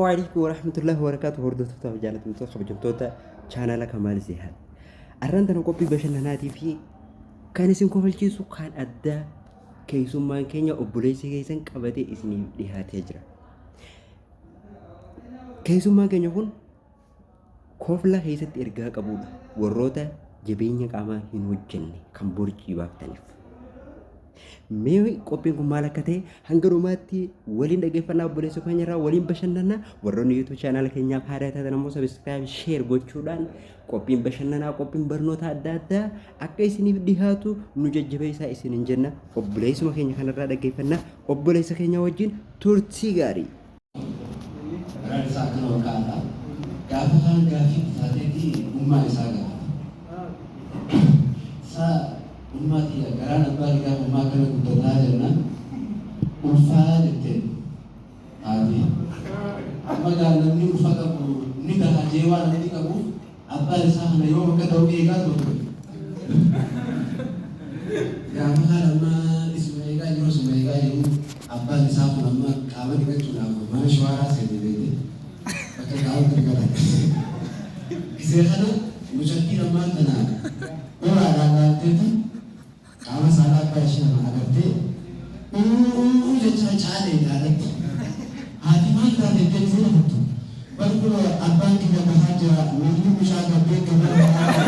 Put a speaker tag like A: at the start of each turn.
A: Waalaikum warahmatullahi wabarakatuh hordoftoota fi jaallatamtoota kabajamtoota chaanala Kamaal Zihaad. Arraan tana qophii bashannanaatii fi kan isin kofalchiisu kan addaa keessummaan keenya obboleessi keessan qabatee isiniif dhiyaatee jira. Keessummaan keenya kun kofla keessatti ergaa qabudha. Warroota jabeenya qaamaa hin hojjenne kan borcii baaftaniif. Mee qophiin kun maal akka ta'e hanga dhumaatti waliin dhaggeeffannaa obboleessa keenya irraa waliin bashannanna. Warroonni YouTube chaanaala keenyaaf haaraa taatan ammoo subscribe share gochuudhaan qophiin bashannanaa qophiin barnoota adda addaa akka isiniif dhihaatu nu jajjabeessaa isiniin jenna. Obboleessuma keenya kanarraa dhaggeeffannaa obboleessa keenya wajjin turtii gaarii.
B: Garaan isaa akkana ol ka'aadha. Gaafa kaan gaaffii itti taateeti ummaa isaa gaafata. Saa ummaa tiyya garaan abbaa kiyyaa kun maa akkana guddataa jennaan ulfaa jetteen haati. Amma gaa namni ulfa qabu ni daha jee waan abdii qabuuf abbaan isaa kana yoom akka ta'u eegaa ture. Gaafa kaan amma isuma eegaa jiru isuma eegaa jiru abbaan isaa kun amma qaama dhiqachuudhaaf mana shawaaraa seene beekte bakka qaama itti dhiqatan. Gisee kana mucattiin ammaan tana uraadhaan laalteeti Qaama saalaa abbaa ishii kana agartee uuu jechaa caalee dhaadatti. Haati maal taate jettee gisee gaafattu bar kunoo abbaan kiyya bahaa jira miilli mucaa gabbee gabana bahaa jira.